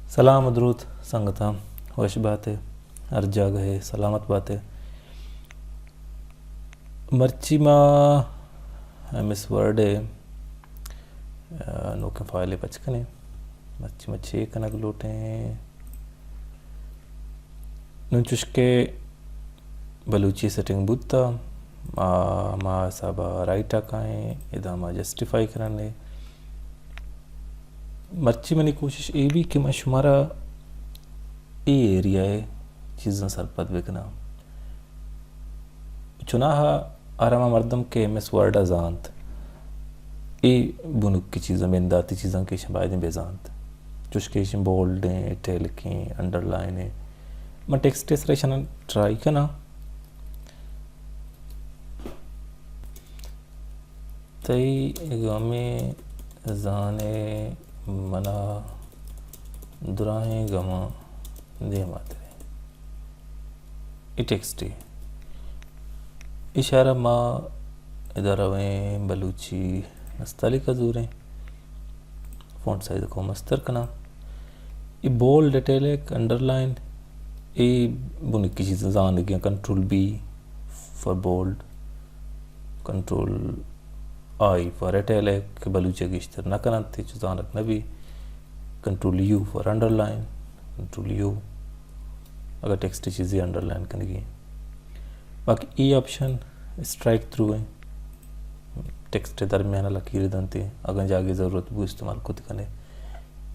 سلام و دروت سنگتاں، وش بات ئے، ہر جاگہ ئے سلامت بات ئے۔ مرچی ما ایم ایس ورڈ ءِ، آ، نوکیں فائلے پچ کنیں۔ مرچی ما چے کنگ لوٹیں؟ نوں چوشکہ بلوچی سیٹنگ بوتا، ما، ما حسابا رائٹ ءَ کائیں، ادا ما جسٹیفائی کننے۔ مرچی منی کوشش اے بی کہ من شمارا اے ایریا ءِ چیزاں سرپد بکناں۔ چوناہا ہر ہما مردم کہ ایم ایس ورڈ ءَ زانت، اے بنکی چیزاں، بنداتی چیزاں کہ ایشاں بایدیں بزانت۔ چوشکہ ایشاں بولڈ ایں، اٹیلک ایں، انڈرلائن ایں۔ من ٹیکسٹ ءِ سرا ایشاں ٹرائی کناں۔ تئی غمیں زانے منا دراہیں غماں دیما ترے۔ اے ٹیکسٹ اے۔ اشارہ ما ادا رویں بلوچی نستعلیق ءَ زوریں۔ فونٹ سائز کو مستر کناں۔ اے بولڈ، اٹیلک، انڈرلائن، اے بنکی چیزاں زانگی ایں۔ Control B for bold, control I for italic, کہ بلوچی ءَ گیشتر نہ کننت، چو زانگ نہ بی۔ Control U for underline, control U اگر ٹیکسٹ چیزے انڈرلائن کنگی ایں۔ باقی اے آپشن اسٹرائک تھرو ایں، ٹیکسٹ درمیان ءَ لکیر دنت، اگاں جاگے ضرورت بو استعمال کت کنے۔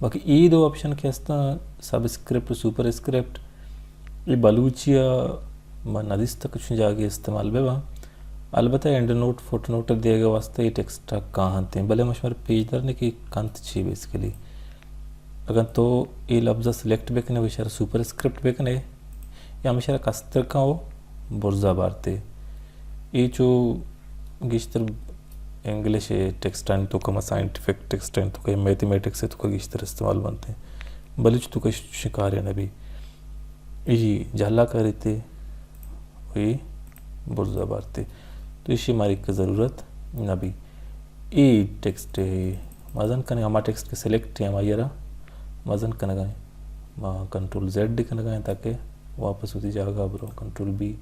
باقی اے دو آپشن کہ ہستاں، سب اسکرپٹ و سپر اسکرپٹ، اے بلوچی ءَ من نہ دیستگ کہ چون جاگے استعمال بہ باں۔ البتہ اینڈ نوٹ، فٹ نوٹ دیگ ءِ واستہ اے ٹیکسٹ ءَ کاہنت ایں، بلے من شمارا پیش دارنے کہ کنت چی بیسیکلی۔ اگاں تو اے لفظ ءَ سلیکٹ بکنے و اشارہ سپر اسکرپٹ بکنے، یا ہمیشہ را کستر کن و برزا بارتے۔ اے چو گیشتر انگلش ٹیکسٹانی توکا، ما سائنٹیفک ٹیکسٹانی توکا یا میتھمیٹکس توکا گیشتر استعمال بنت ایں۔ بلوچی توکا شکارے نہ بی۔ اے جہلا کاریتے، اے برزا بارتے۔ تو ایشی ماری کہ ضرورت نہ بی۔ اے ٹیکسٹ مزن کنگ، ہما ٹیکسٹ کہ سلیکٹ ایں، ہمائی را مزن کنگا ایں۔ ما کنٹرول زیڈ کنگا ایں تاکہ واپس وتی جاگہ برو۔ کنٹرول بی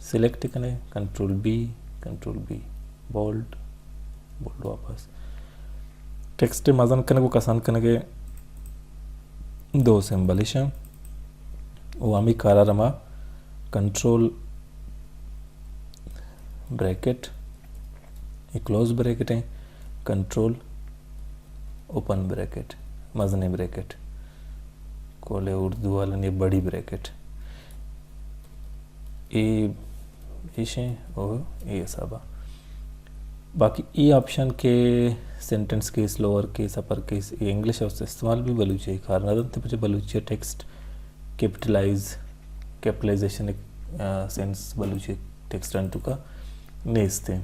سلیکٹ کنے، control B, control B, bold, bold واپس۔ ٹیکسٹ مزن کنگ و کسان کنگ ءِ دو سمبل ایش ایں۔ و ہمے کارا را ما control bracket, a close bracket ایں، کنٹرول اوپن بریکٹ، مزنیں بریکٹ، کولے اردو والانی بڑی بریکٹ۔ اے ایش ایں او اے حسابا۔ باقی اے آپشن کہ sentence case, lower case, upper case, اے انگلش ءَ استعمال بی، بلوچی ءَ کار نہ دنت، پرچہ بلوچی ءَ ٹیکسٹ کیپٹلائز، کیپٹلائزیشن، آ، سینس بلوچی ٹیکسٹانی توکا نیست ایں۔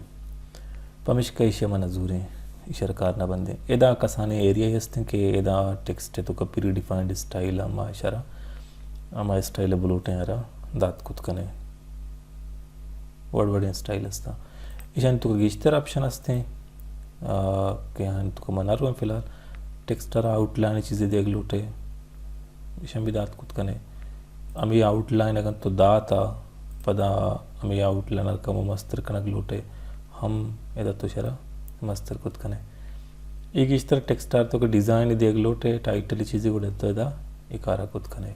پمیشکا ایشی ءَ ما نہ زوریں، ایشی ءَ را کار نہ بندیں۔ ادا کسانیں ایریا ہستیں کہ ادا ٹیکسٹ ءِ توکا پری ڈیفائنڈ اسٹائل، ہما اشارہ، ہما اسٹائل بلوٹیں را دات کت کنیں۔ وڑ وڑیں اسٹائل ہستاں۔ ایشانی توکا گیشتر آپشن ہستیں، آ، کہ آنی توکا ما نہ رویں فی الحال۔ ٹیکسٹ ءَ را آؤٹ لائن چیزے دیگ لوٹے، ایشاں بی دات کت کنے۔ ہمے آؤٹ لائن اگاں تو داتا، پدا ہمے آؤٹ لائن ءَ کمو مستر کنگ لوٹے، ہم ادا تو اشارہ مستر کت کنے۔ اے گیشتر ٹیکسٹ ءَ توکا ڈیزائن دیگ لوٹے، ٹائٹل چیزے، گڑا تو ادا اے کارا کت کنے۔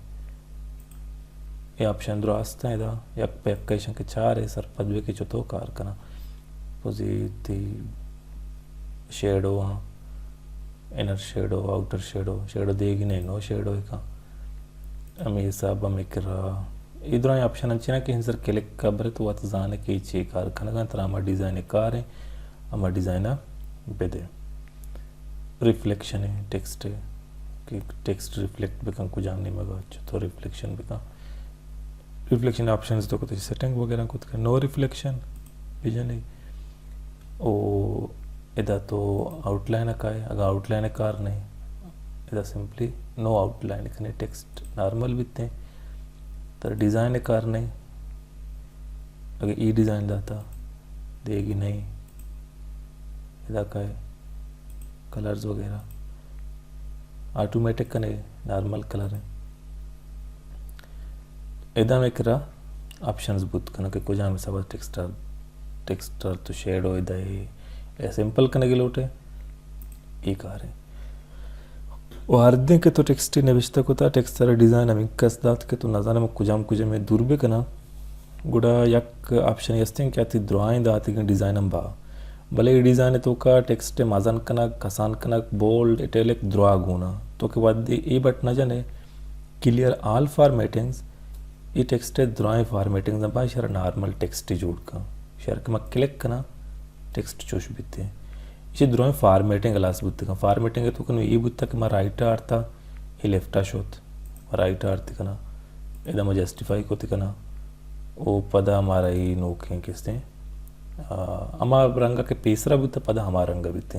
اے آپشن درا ہستاں ادا، یک پہ یک ایشاں کہ چارے سرپد بے کہ چتو کار کناں۔ پوزی تی شیڈو آں، inner shadow, outer shadow, shadow دیگی نہ، نو شیڈو کاں۔ ہمے حساب ہمے کرا۔ اے درائیں آپشن انچیں کہ ہنزر کلک ءَ برے تو وت زانے کہ اے چے کار کنگا، ترا ہما ڈیزائن کار ایں، ہما ڈیزائن ءَ بدے۔ ریفلیکشن ایں ٹیکسٹ ءِ، کہ ٹیکسٹ ریفلیکٹ بکن کجام نیمگا، چتو ریفلیکشن بکن۔ ریفلیکشن آپشنز تو کت سیٹنگ وغیرہ کت کن۔ نو ریفلیکشن بجنے۔ او ادا تو آؤٹ لائن کائے، اگاں آؤٹ لائن کار نہیں، ادا سمپلی نو آؤٹ لائن کنے، ٹیکسٹ نارمل بیتے۔ تر ڈیزائن کار نہیں، اگر ای ڈیزائن داتا دیگی نہیں، ادا کائے کلرز وغیرہ۔ آٹومیٹک کنے، نارمل کلر ہے۔ ادا میں کرا آپشنز بوت کنا کہ کجام حساب ٹیکسٹ، ٹیکسٹ تو شیڈو ادا ہے، اے سمپل کنگی لوٹے، اے کار ہے۔ و ہر دن کہ تو ٹیکسٹ نوشتہ کتا، ٹیکسٹ سر ڈیزائن ہمیں کس دات کہ تو نزانے کجام کجام دور بکنا، گڑا یک آپشن ہستیں کہ آتی درائیں داتگیں ڈیزائن ہم با، بلے اے ڈیزائن توکا ٹیکسٹ مزن کنگ، کسان کنگ، بولڈ، اٹیلک درا گونا۔ تو کہ وقت اے بٹن جنے، کلیئر آل فارمیٹنگز، اے ٹیکسٹ درائیں فارمیٹنگز ہم با، شر نارمل ٹیکسٹ جوڑ کن۔ شر کہ ما کلک کنا، ٹیکسٹ چوش بیتے۔ ایشی درائیں فارمیٹنگ ہلاس بوتے کن۔ فارمیٹنگ تو کن اے بوتا کہ ما رائٹ آرتا، اے لیفٹ آ شوت، رائٹ آرتی کنا، ادا ما جسٹیفائی کوتی کنا۔ او پدا ہمارا اے نوکیں کستیں، آ، ہما رنگا کہ پیسرا بوتا، پدا ہما رنگا بیتے۔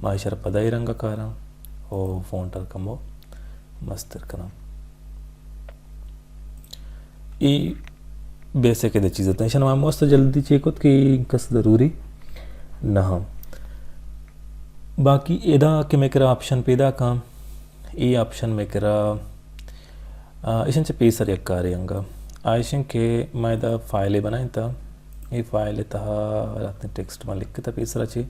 ما اشارا پدا اے رنگا کاراں، او فونٹ کمو مستر کناں۔ اے بیسک ادا چیز اتاں۔ ایشاں ما مست جلدی چیک کت کہ اے کس ضروری نہ ہاں۔ باقی ادا کہ میں کرا آپشن پیدا کاں، اے آپشن میں کرا، آ، ایشاں چہ پیسر یک کارے انگا۔ آ ایشاں کہ ما ادا فائلے بنائیں تا، اے فائل تہا لہتیں ٹیکسٹ ما لکھتا پیسرا چے۔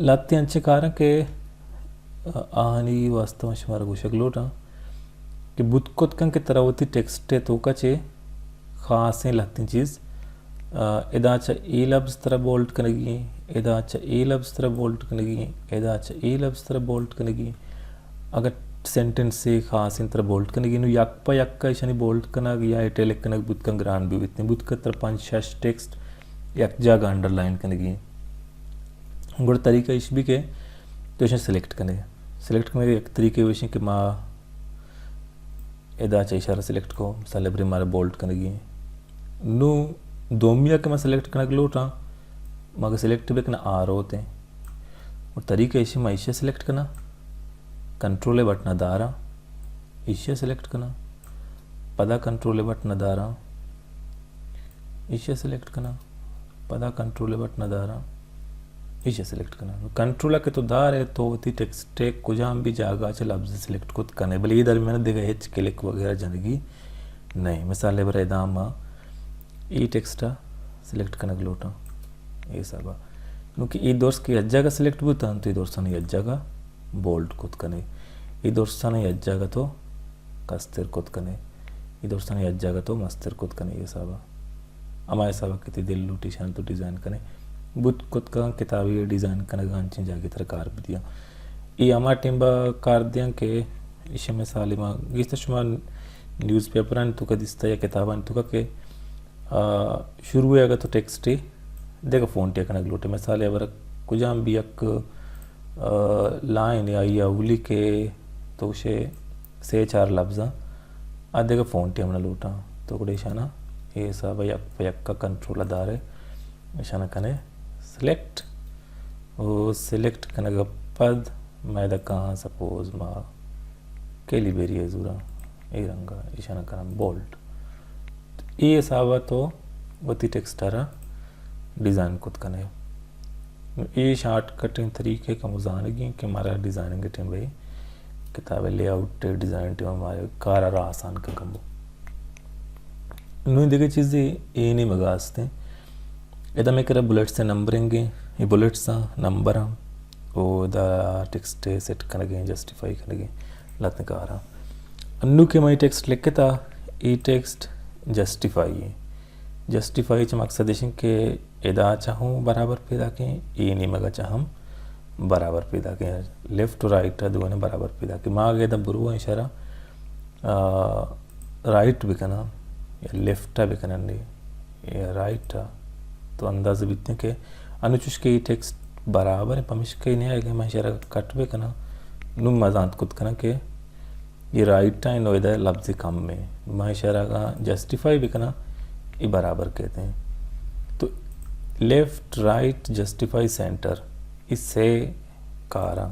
لہتیں انچیں کاراں کہ آہانی واسطہ من شمارا گوشگ لوٹاں کہ بوت کت کن کہ ترا وتی ٹیکسٹ ءِ توکا چے خاصیں لہتیں چیز، آ، ادا چہ اے لبز ترا بولڈ کنگی ایں، ادا چہ اے لبز ترا بولڈ کنگی ایں، ادا چہ اے لبز ترا بولڈ کنگی ایں۔ اگاں سینٹنسے خاصیں ترا بولڈ کنگی، نوں یک پہ یک ایشانی بولڈ کنگ یا اٹیلک کنگ بوت کن گران بہ بیت۔ بوت کن ترا پنچ شش ٹیکسٹ یک جاگہ انڈرلائن کنگی ایں۔ گڑا طریقہ ایش بی کہ تو ایشاں سلیکٹ کنے۔ سلیکٹ کنگ ءِ یک طریقے ایش ایں کہ ما ادا چہ اشارہ سلیکٹ کو، مثال لائبریری مارا بولڈ کنگی ایں۔ نوں دومی ءَ کہ ما سلیکٹ کنگ لوٹاں، ما اگہ سلیکٹ بکناں آ روت ایں۔ اور طریقہ ایش ایں، ما ایشی سلیکٹ کناں، کنٹرول بٹن داراں، ایشی سلیکٹ کناں، پدا کنٹرول بٹن داراں، ایشی سلیکٹ کناں، پدا کنٹرول بٹن داراں، ایشی سلیکٹ کناں۔ کنٹرول کہ تو دارے تو وتی ٹیکسٹ ءِ کجام بھی جاگہ چہ لبز سلیکٹ کت کنے، بلے اے درمیان دگہ ہچ کلک وغیرہ جنگی نہیں۔ مثال لائبریری ادا ما اے ٹیکسٹ سلیکٹ کنگ لوٹاں، اے حسابا۔ نوں کہ اے درس کہ یک جاگہ سلیکٹ بوتاں تو اے درسانی یک جاگہ بولڈ کت کنے، اے درسانی یک جاگہ تو کستر کت کنے، اے درسانی یک جاگہ تو مستر کت کنے، اے حسابا۔ ہما حسابا کہ تئی دل لوٹی ایشاں تو ڈیزائن کنے۔ بوت کت کن کتابے ڈیزائن کنگا انچیں جاگہے ترا کار بدیاں۔ اے ہما ٹیمبا کار دیاں کہ ایشی مثال ما گیشتر شما نیوز پیپرانی توکا دیستا یا کتابانی توکا کہ آ، شروع ءَ اگہ تو ٹیکسٹ ءِ دگہ فونٹ ءَ کنگ لوٹے، مثال ءَ برا کجام بھی یک، آ، لائن یا آئی اولی کہ تو گوشے سے چار لبزاں آ دگہ فونٹ ءَ من لوٹاں، تو گڑا ایشانا اے حساب ءَ یک پہ یک ءَ کنٹرول ءَ دارے، ایشانا کنے سلیکٹ۔ او سلیکٹ کنگ ءَ پد مئے دکاں سپوز ما کیلیبری ءَ زوراں، اے رنگ ءَ ایشاں کناں بولڈ۔ اے حساب ءَ تو وتی ٹیکسٹ ءَ را ڈیزائن کت کنے۔ اے شارٹ کٹیں طریقے کمو زانگی کہ مارا ڈیزائننگ ٹیم بھئی کتاب لے آؤٹ ڈیزائن ٹیم ہمارے کار ءَ را آسان کن کمو۔ نوں دگہ چیزے اے نیمگا ہستیں۔ ادا مئے کرا بلٹس ءِ نمبرنگ ایں، اے بلٹس آں، نمبر آں، او ادا ٹیکسٹ ءِ سیٹ کنگ ایں، جسٹیفائی کنگ ایں، لہتیں کار آں۔ انوں کہ ما اے ٹیکسٹ لکھتا، اے ٹیکسٹ جسٹیفائی ایں۔ جسٹیفائی چہ مقصد ایش ایں کہ ادا چہ ہوں برابر پیداک ایں، اے نیمگا چہ ہم برابر پیداک ایں، لیفٹ و رائٹ ءَ دوئیں برابر پیداک ایں۔ ما اگہ ادا برو ایں شرا، آ، رائٹ بکناں یا لیفٹ ءَ بکناں، نی، یا رائٹ ءَ، تو اندازہ بیتیں کہ انوں چوش کہ اے ٹیکسٹ برابر ایں، پمیشکا اے نیائے کہ من شرا کٹ بکناں، نوں ما زانت کت کناں کہ اے رائٹ ءَ، انوں ادا لبز کم ایں۔ من ایشارا اگاں جسٹیفائی بکناں، اے برابر کیت ایں۔ تو لیفٹ، رائٹ، جسٹیفائی، سینٹر، اے سے کار آں۔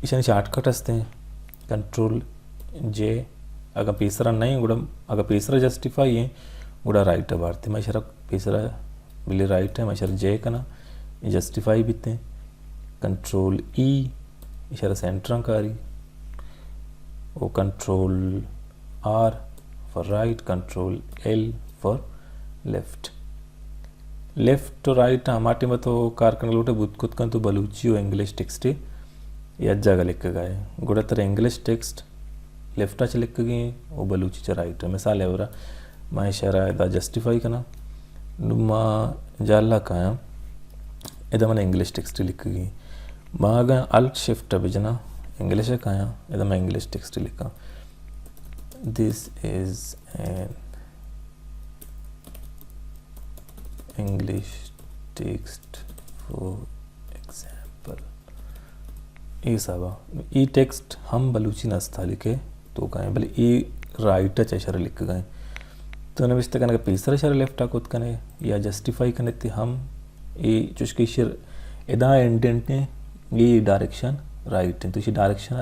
ایشانی شارٹ کٹ ہستیں، کنٹرول جے۔ اگاں پیسرا نہ ایں، گڑا اگاں پیسرا جسٹیفائی ایں، گڑا رائٹ ءَ بارت ایں۔ من ایشارا پیسرا بلے رائٹ ءَ، من ایشارا جے کناں، جسٹیفائی بیت ایں۔ کنٹرول ای، اشارہ سینٹر کاری، او control R for right, control L for left. Left و رائٹ ہما ٹائم تو کار کنگ لوٹے بوت کت کن تو بلوچی و انگلش ٹیکسٹ یک جاگہ لکھگا ہے۔ گڑا ترا انگلش ٹیکسٹ لیفٹ چ لکھگی ہیں و بلوچی چ رائٹ۔ مثال ہے برا، ما اشارہ ادا جسٹیفائی کنا، نو ما جالا کایاں، ادا من انگلش ٹیکسٹ لکھگی۔ ما اگاں الٹ شفٹ بجنا، انگلش کایاں، ادا من انگلش ٹیکسٹ لکھاں۔ This is an English text for example۔ اے حسابا، ای ٹیکسٹ ہم بلوچی نستا لکھے تو کائیں، بلے ای رائٹ چ اشارہ لکھگا ہیں۔ تو نوشتہ کنگا پیسر اشارہ لیفٹ کت کنے یا جسٹیفائی کنے تی ہم ای چوشکہ اشر ادا انڈنٹ نے، ای ڈائریکشن رائٹ ہیں۔ تو اسی ڈائریکشن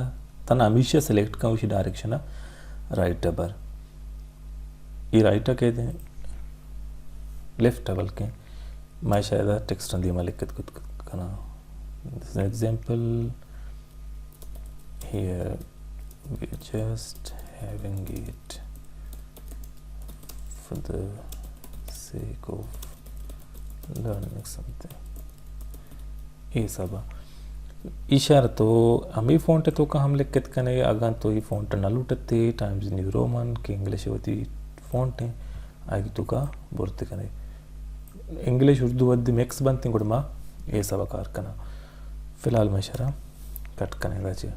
تن ہمیشہ سلیکٹ کن، اسی ڈائریکشن رائٹ بر۔ ای رائٹ کہتے ہیں، لیفٹ بلکہ ما شاید ٹیکسٹ دیما لکھت کت کنا۔ This is an example here, we just having it for the sake of learning something۔ اے حسابا اشارہ تو ہمیں فونٹ تو کا ہم لکھت کنے، اگاں تو یہ فونٹ نہ لوٹتے، ٹائمز نیو رومن کہ انگلش وتی فونٹ ہیں، آگی تو کا برت کنے۔ انگلش اردو ودی مکس بنت، گڑا ما اے حسابا کار کنا۔ فی الحال ما اشارہ کٹ کنے دا چے۔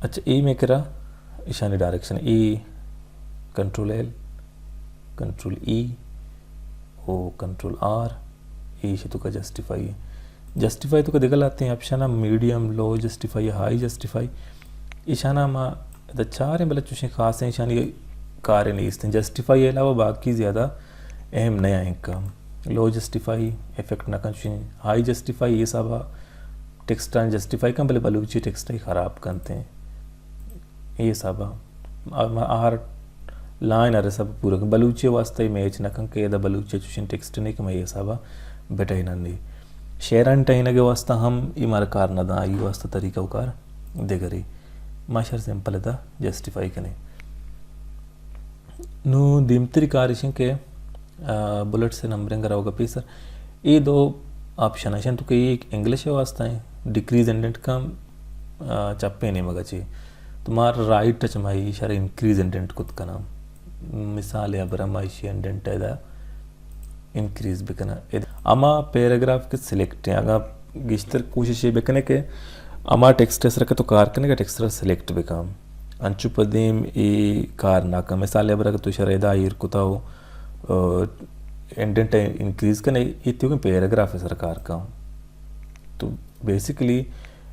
اچھا، اے میں کرا اشانی ڈائریکشن، اے کنٹرول ایل، کنٹرول ای، او کنٹرول آر، اے شی تو کا جسٹیفائی ہے۔ جسٹیفائی تو کا دگہ لاتے ہیں آپشن، میڈیم، لو جسٹیفائی، ہائی جسٹیفائی۔ اشانا ما ادا چار ہیں، بلے چوشیں خاص ہیں، اشانی کار نیست ہیں۔ جسٹیفائی علاوہ باقی زیادہ اہم نہ ہیں کا۔ لو جسٹیفائی افیکٹ نہ کن چوشیں، ہائی جسٹیفائی یہ سب ٹیکسٹاں جسٹیفائی کن، بلے بلوچی ٹیکسٹ ہی خراب کنتے ہیں۔ یہ سب آ-، آ-، آر لائن ارے سب پورا کن۔ بلوچی واسطہ ہی میچ نہ کن کہ ادا بلوچی چوشیں ٹیکسٹ نہیں کہ میں یہ سب بٹائی نہ نہیں۔ شعران ٹہینگ واسطہ ہم یہ مارا کار نہ داں، یہ واسطہ طریقہ و کار دگرے۔ ما شر سمپل ادا جسٹیفائی کنے۔ نو دیمتری کار ایش انت کہ، آ، بلٹس نمبرنگ روگ ء پیسر اے دو آپشن ایش انت کہ ایک انگلش ء واسطہ ہیں، ڈیکریز انڈنٹ کا، آ، چپیں نیمگ ء چی۔ تو مار رائٹ ٹچ ما ایشارا انکریز انڈنٹ کت کنا۔ مثال ء برا ما ایشی انڈنٹ ادا انکریز بکنا۔ اد-، اما پیراگراف کے سلیکٹ ہیں، اگاں گیشتر کوشش یہ بکنے کہ اما ٹیکسٹ سر کہ تو کار کنے کہ ٹیکسٹ سر سلیکٹ بکن۔ انچو پہ دیم اے کار نہ کن۔ مثال ء برا کہ تو شر ادا ایر کتا ہو، آ، انڈنٹ انکریز کنے، اے تیوکیں پیراگراف سر کار کن۔ تو بیسیکلی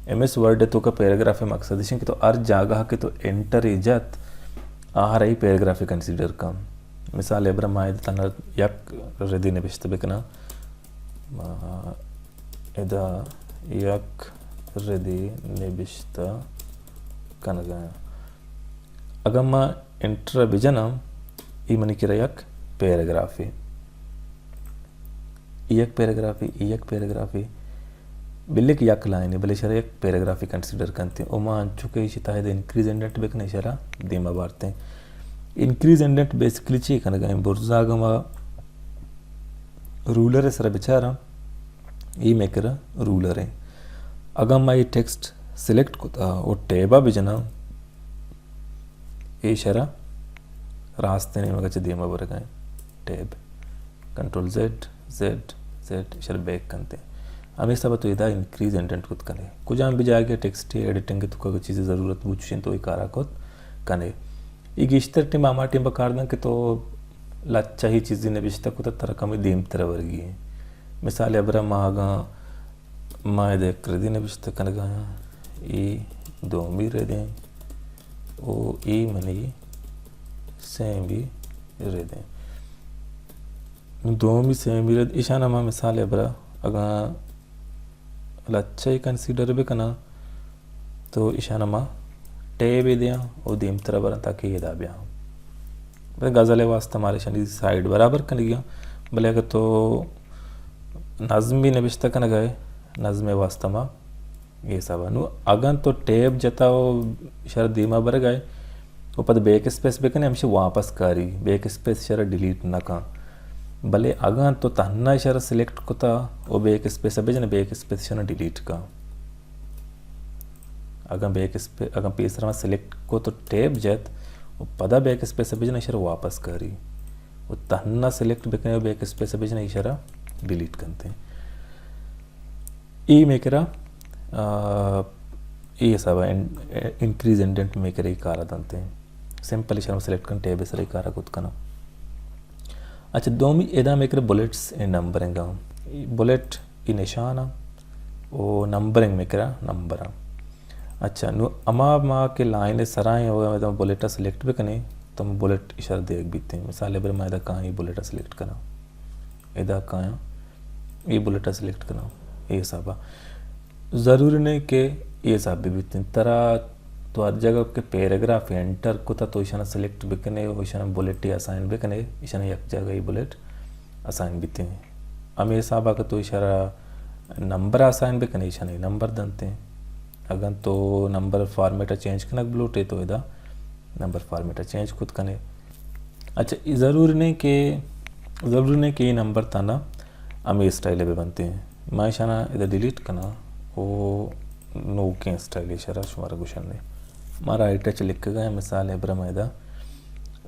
ایم ایس ورڈ تو کا پیراگراف مقصد ہے کہ تو ہر جاگہ کہ تو انٹر اے جت، آ ہر ای پیراگراف کنسیڈر کن۔ مثال ء برا ما ادا تنا یک ردی نبشتہ بکنا۔ ما ادا یک ردی نبشتہ کنگا۔ اگاں ما انٹر بجناں، ای منی کرا یک پیراگرافے۔ ای یک پیراگرافے، ای یک پیراگرافے۔ بلے کہ یک لائنے، بلے شرا یک پیراگرافے کنسیڈر کنتے۔ او ما انچو کہ ایشی تاہید انکریز انڈنٹ بکنے شرا دیما بارتے۔ انکریز انڈنٹ بیسیکلی چی کنگا ہیں؟ برزا اگاں ما رولر سر بچاراں، ای میکر رولر ہیں۔ اگاں ما یہ ٹیکسٹ سلیکٹ کتا او ٹیبا بجناں، اے شرا راست نیمگا چہ دیما برگا ہیں۔ Tab, control Z, Z, Z, شر بیک کنتے۔ ہمیں سب تو ادا انکریز انڈنٹ کت کنے۔ کجام بھی جائے گا ٹیکسٹ ایڈیٹنگ تو کا چیز ضرورت بوچشن تو یہ کارا کت کنے۔ یہ گیشتر ٹیم ہما ٹیم بکار دن کہ تو لچہ ہی چیزی نبشتہ کتا ترا کمی دیم تر ورگی ہیں۔ مثال ابرا ما اگاں ما ادا یک ردی نبشتہ کنگا آں، ای دومی ردیں، او ای منی سیمی ردیں۔ دومی سیمی رد، ایشانا ما مثال ابرا اگاں لچہ کنسیڈر بکناں، تو ایشانا ما ٹیب دیاں او دیمترا براں تاکہ ادا بیاں۔ بلے غزل واسطہ مارا ایشانی سائیڈ برابر کنگی آں۔ بلے اگر تو نظم بھی نبشتہ کنگا ہے، نظم واسطہ ما اے حسابا۔ نوں اگاں تو ٹیب جتا و شر دیما برگائے و پد بیک اسپیس بکنے، ہمیشہ واپس کاری، بیک اسپیس شر ڈیلیٹ نہ کن۔ بلے اگاں تو تہنا شر سلیکٹ کتا و بیک اسپیس بجنے، بیک اسپیس شر ڈیلیٹ کن۔ اگاں بیک اسپے-، اگاں پیسر ما سلیکٹ کو تو ٹیب جت و پدا بیک اسپیس بجنے، شر واپس کاری و تہنا سلیکٹ بکنے و بیک اسپیس بجنے، شر ڈیلیٹ کنتے۔ اے میکرا، آ، اے حسابا ان-، انکریز انڈنٹ میکر اے کارا دنتے۔ سمپل ایشاں سلیکٹ کن، ٹیب سر اے کارا کت کنا۔ اچھا، دومی ادا میکر بلٹس اے نمبرنگ آں۔ بلٹ اے نشان آں او نمبرنگ میکرا نمبر آں۔ اچھا، نوں اما ما کہ لائن سرائیں او ادا بلٹ سلیکٹ بکنے تو بلٹ اشار دیگ بیتے۔ مثال بر ما ادا کائیں بلٹ سلیکٹ کنا۔ ادا کایاں، اے بلٹ ءَ سلیکٹ کناں، اے حساب ءَ۔ ضروری نہیں کہ اے حساب بہ بیت۔ ترا تو ہر جگہ کہ پیراگراف انٹر کتا تو ایشانا سلیکٹ بکنے و ایشانا بلٹ اسائن بکنے، ایشانا یک جگہ اے بلٹ اسائن بیتے۔ ہمے حساب ءَ کہ تو ایشارا نمبر اسائن بکنے، ایشانا اے نمبر دنتے۔ اگن تو نمبر فارمیٹ ءَ چینج کنگ بلوٹے تو ادا نمبر فارمیٹ ءَ چینج کت کنے۔ اچھا، اے ضروری نہیں کہ، ضروری نہیں کہ اے نمبر تہنا ہمے اسٹائل ءَ بہ بنتے۔ ما ایشانا ادا ڈیلیٹ کناں او نوکیں اسٹائل ایشارا شمارا گوشن دے۔ ما رائٹ ءَ چہ لکھگا ایں، مثال ءَ برا ما ادا،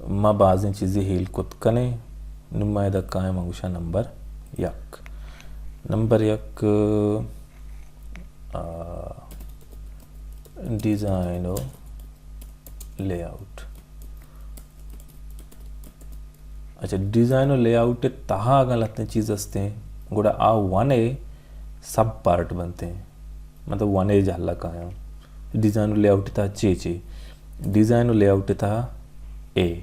ما بازیں چیزے ہیل کت کنیں، نوں ما ادا کائیں، ما گوشاں نمبر یک۔ نمبر یک، آ، ڈیزائن و لے آؤٹ۔ اچھا، ڈیزائن و لے آؤٹ ءِ تہا اگاں لہتیں چیز ہستیں، گڑا آ ون ءِ سب پارٹ بنتے۔ مطلب ون ءِ جہلا کایاں۔ ڈیزائن و لے آؤٹ ءِ تہا چے چے؟ ڈیزائن و لے آؤٹ ءِ تہا اے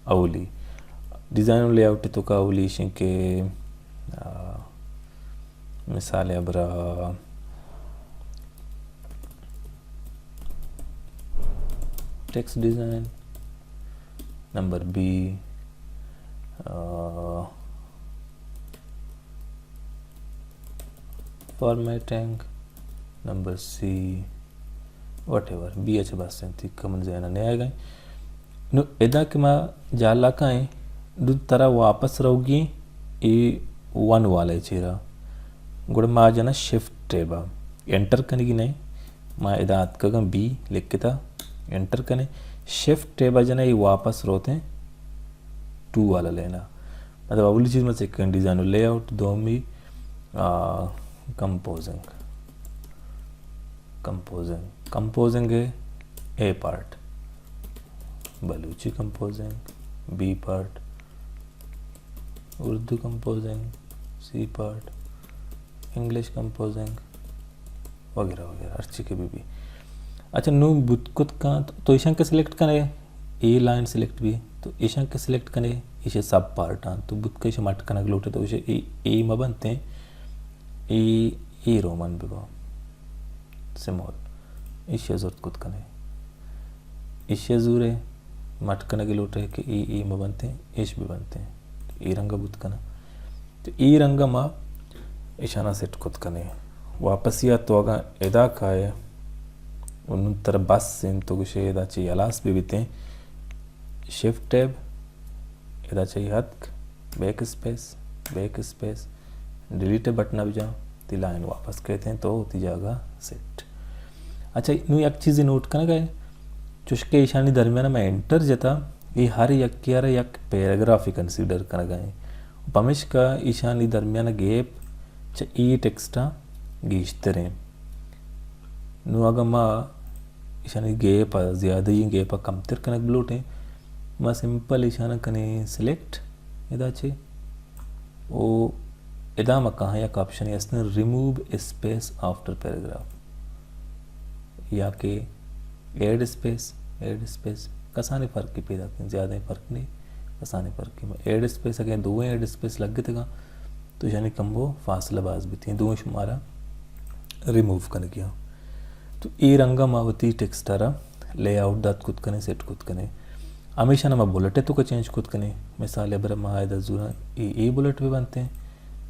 اولی۔ ڈیزائن و لے آؤٹ ءِ توکا اولی ایشیں کہ، آ، مثال ءَ برا ٹیکسٹ ڈیزائن، نمبر بی، آ، formatting, number C, whatever, بی اچ بس انت، تیکہ من ذہن ءَ نیائے گئے۔ نو ادا کہ ما جہلا کائیں، نو ترا واپس روگی اے ون والے چیرا۔ گڑا ما جنا شفٹ ٹیب ءَ انٹر کنگی نہیں، ما ادا اتکگاں بی لکھتا، انٹر کنے، شفٹ ٹیب ءَ جنا اے واپس روتیں ٹو والا لینا۔ مطلب اولی چیز ما چیک کنیں ڈیزائن و لے آؤٹ، دومی، آ، کمپوزنگ۔ کمپوزنگ، کمپوزنگ ءِ A part, Balochi composing, B part, Urdu composing, C part, English composing وغیرہ وغیرہ، ہرچی کہ بہ بی۔ اچھا، نوں بوت کت کن تو ایشاں کہ سلیکٹ کنے، اے لائن سلیکٹ بی، تو ایشاں کہ سلیکٹ کنے، ایشی سب پارٹ آں، تو بوت کہ ایشی مٹ کنگ لوٹے تو ایشی اے، اے مہ بنتے، اے، اے رومن بہ با، سمال، ایشی زرت کت کنے۔ ایشی زورے مٹ کنگ لوٹے کہ اے، اے مہ بنتے، ایش بہ بنتے۔ اے رنگا بوت کنا۔ تو اے رنگا ما ایشانا سیٹ کت کنے۔ واپسی ءَ تو اگاں ادا کائے، و نوں ترا بس انت، تو گوشے ادا چہ ہلاس بہ بیتیں، شفٹ ٹیب، ادا چہ اتک، back space, back space, delete button ءَ بجاں، تی لائن واپس کیتیں تو تی جاگہ سیٹ۔ اچھا، نوں یک چیزے نوٹ کنگ ءَ، چوشکہ ایشانی درمیان ءَ ما انٹر جتا، اے ہر یکے ءَ را یک پیراگرافے کنسیڈر کنگ ءَ ایں۔ پمیشکا ایشانی درمیان ءَ گیپ چہ اے ٹیکسٹ ءَ گیشتر ایں۔ نوں اگاں ما ایشانی گیپ ءَ، زیادہ ایں گیپ ءَ کمتر کنگ بلوٹیں، ما سمپل ایشاناں کنیں سلیکٹ ادا چہ، او ادا ما کاہاں یک آپشنے ہستیں، ریموو اسپیس آفٹر پیراگراف، یا کہ ایڈ اسپیس، ایڈ اسپیس، کسانیں فرقے پیداک نہ ایں، زیادہ فرق نہ ایں، کسانیں فرقے۔ ما ایڈ اسپیس، اگاں دوئیں ایڈ اسپیس لگتگاں تو ایشانی کمو فاصلہ باز بیتیں، دوئیں شمارا ریموو کنگی آں۔ تو اے رنگا ما وتی ٹیکسٹ ءَ را لے آؤٹ دات کت کنیں، سیٹ کت کنیں۔ ہمیشانا ما بلٹ ءِ توکا چینج کت کنیں۔ مثال ءَ برا ما ادا زوراں اے، اے بلٹ بہ بنتیں،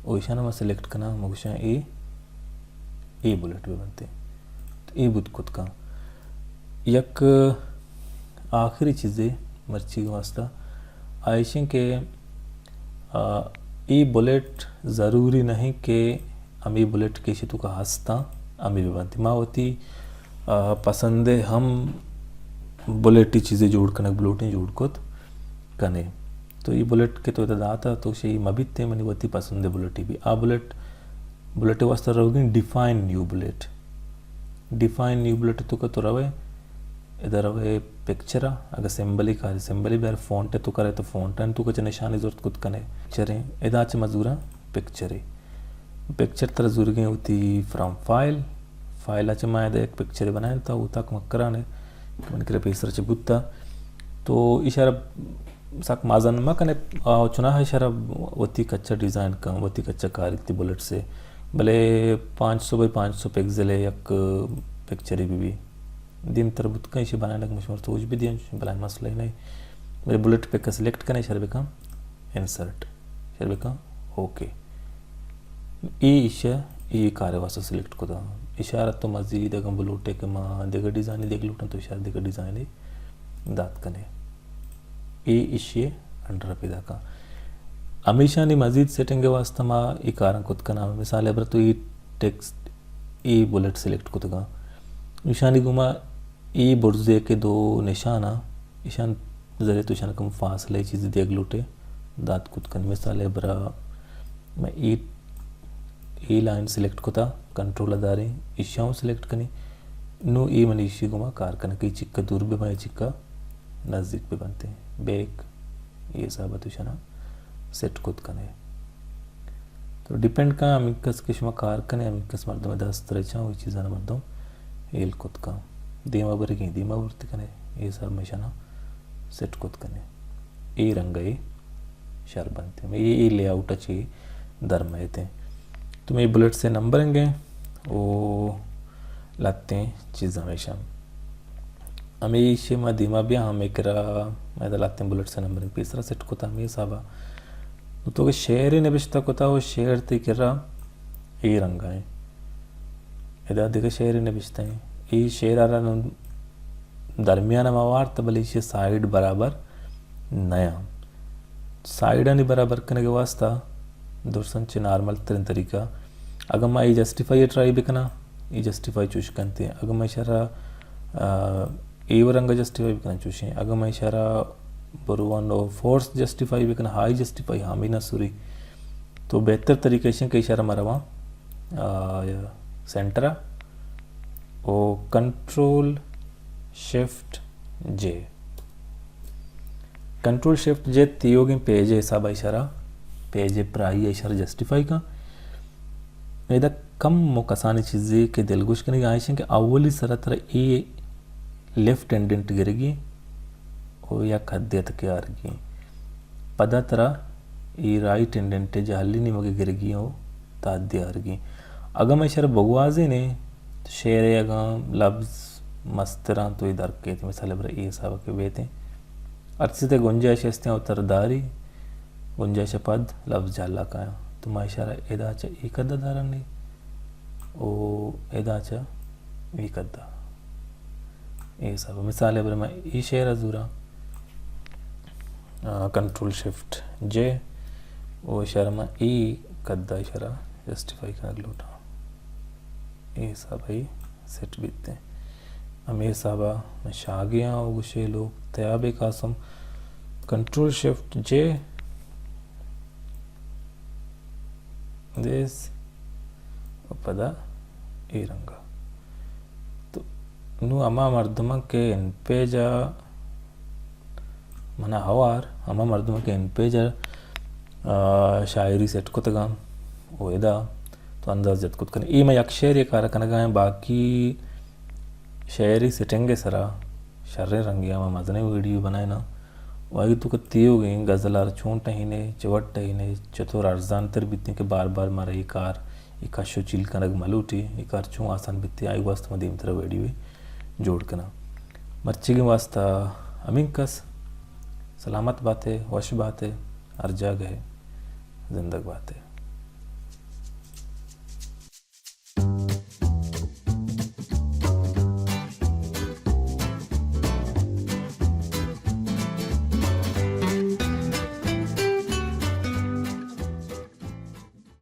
او ایشانا ما سلیکٹ کناں، ما گوشاں اے، اے بلٹ بہ بنتیں۔ اے بوت کت کن۔ یک آخری چیزے مرچی واسطہ آ ایشیں کہ، آ، اے بلٹ ضروری نہیں کہ ہمے بلٹ کہ ایشی توکا ہستاں، ہمے بہ بنت۔ ما وتی، آ، پسندے ہم بلٹی چیزے جوڑ کنگ بلوٹیں، جوڑ کت کنے۔ تو اے بلٹ کہ تو ادا داتا، تو شی مبیت، منی وتی پسندے بلٹی بی۔ آ بلٹ، بلٹ واسطہ روگیں define new bullet. Define new bullet توکا تو روے، ادا روے پکچر ءَ، اگہ سمبلی کاری، سمبلی بیار، فونٹ ءَ تو کرے تو فونٹ ءَ توکا چہ نشانی زرت کت کنے۔ پکچریں، ادا چہ مزوراں پکچرے۔ پکچر ترا زورگیں وتی فرام فائل، فائل ءَ چہ ما ادا یک پکچرے بنائیں تا اوتاک مکرانے، من کرے پیسر چہ بوتا۔ تو اشارہ سک مزن مہ کنے، آ، چناہا اشارہ وتی کچا ڈیزائن کن، وتی کچا کاری تی بلٹ سے۔ بلے پانچ سو بائی پانچ سو پکسل یک پکچرے بی بی۔ دیمتر بوت کن، ایشی بنائینگ مشمار سوچ بہ دیاں، بلائیں مسئلہ ہی نہیں۔ بلے بلٹ پک سلیکٹ کنے، شر بکن انسرٹ، شر بکن اوکے۔ اے ایشی، اے کار واسطہ سلیکٹ کتا۔ اشارہ تو مزید اگاں بلوٹے کہ ما دگہ ڈیزائن دگہ لوٹاں تو اشارہ دگہ ڈیزائن دات کنے۔ اے ایشی انڈر پیدا کن۔ ہمیشانی مزید سیٹنگ واسطہ ما اے کاراں کت کناں۔ مثال ءَ بر تو a text, a Bullet select کتگاں۔ ایشانی گوما اے برزے کہ دو نشاناں، ایشان ذریعہ تو ایشان کم فاصلہ چیزی دیگ لوٹے دات کت کن۔ مثال ءَ برا میں اے، اے لائن سلیکٹ کتا، کنٹرول ءَ داریں، ایشاں سلیکٹ کنی۔ نو اے من ایشی گوما کار کنگ کہ چکا دور بہ بنت، چکا نزدیک بہ بنت۔ بیک اے حساب ءَ تو ایشانا سیٹ کت کنے۔ تو ڈیپینڈ کن ہمینکس کہ شما کار کنے، ہمینکس مردم دست رچاں، وہی چیزاں مردم ہیل کت کن۔ دیما برگیں، دیما برت کنے، اے حساب میں ایشانا سیٹ کت کنے۔ اے رنگ اے شر بنت۔ اے، اے لے آؤٹ چی در میتے۔ تو میں بلٹ سے نمبرنگ ہیں، او لاتیں چیز ہمیشہ۔ ہمے ایشی ما دیما بیا، ہمے کرا ما ادا لاتیں بلٹ سے نمبرنگ پیسرا سیٹ کتا ہمے حسابا۔ تو کہ شعر نبشتہ کتا، وہ شعر تی کرا اے رنگا ہیں۔ ادا دگہ شعر نبشتہ ہیں۔ اے شعر آرا نوں درمیان ما وارت، بلے ایشی سائیڈ برابر نیا۔ سائیڈانی برابر کنگ واسطہ درسن چہ نارمل ترین طریقہ، اگاں ما اے جسٹیفائی ٹرائی بکناں، اے جسٹیفائی چوش کنتے۔ اگاں ما اشارہ، آ، اے و رنگ جسٹیفائی بکناں چوشیں۔ اگاں ما اشارہ، برواں و فورس جسٹیفائی بکناں، ہائی جسٹیفائی ہمے نہ سوری۔ تو بہتر طریقہ ایشیں کہ اشارہ ما رواں، آ، سینٹرا و کنٹرول شفٹ جے۔ کنٹرول شفٹ جے تیوگیں پیج حساب اشارہ، پیج پرائی اشارہ جسٹیفائی کن۔ ادا کم و کسانی چیزے کہ دلگوش کنگی آئیشن کہ اولی سرا ترا اے لیفٹ انڈنٹ گرگی و یک حدے تک آرگی۔ پدا ترا اے رائٹ انڈنٹ جہلی نیمگے گرگی و تا حدے آرگی۔ اگاں ما اشارہ بگوازینے، شعرے اگاں لبز مستراں تو اے در کیت، مثال برا اے حساب کہ بیتیں۔ ہرچی تے گنجائش استیں او تر داری، گنجائش پد لبز جہلا کایاں۔ تو ما اشارہ ادا چہ اے قدر دارنی، او ادا چہ اے قدر۔ اے حساب مثال برا ما اے شعر زوراں۔ آ، کنٹرول شفٹ جے و اشارہ ما اے قدا اشارہ جسٹیفائی کنگ لوٹاں۔ اے حساب ءَ سیٹ بیت۔ ہمے حساب ءَ من شاگیاں و گوشے لوگ تیابے قاسم کنٹرول شفٹ جے دیس و پدا اے رنگا۔ تو نوں ہما مردماں کہ ان پیج ءَ منا ہوار، ہما مردماں کہ ان پیج ءَ، آ، شاعری سیٹ کتگاں و ادا تو انداز جت کت کن۔ اے ما یک شعرے کار کنگا ہیں، باقی شعری سیٹنگ سرا شریں رنگے ہما مزنیں ویڈیو بنائیناں۔ و اگہ تو کہ تیوگیں غزل ار چون ٹہینے، چہ وٹ ٹہینے، چطور ارزان تر بیتیں کہ بار بار مارا اے کار، اے کش و چیل کنگ ملوٹی، اے کار چون آسان بیتیں، آئی واسطہ ما دیمترا ویڈیو جوڑ کناں۔ مرچیگیں واسطہ ہمینکس۔ سلامت باتے، وش باتے، ہر جاگہ زندگ باتے۔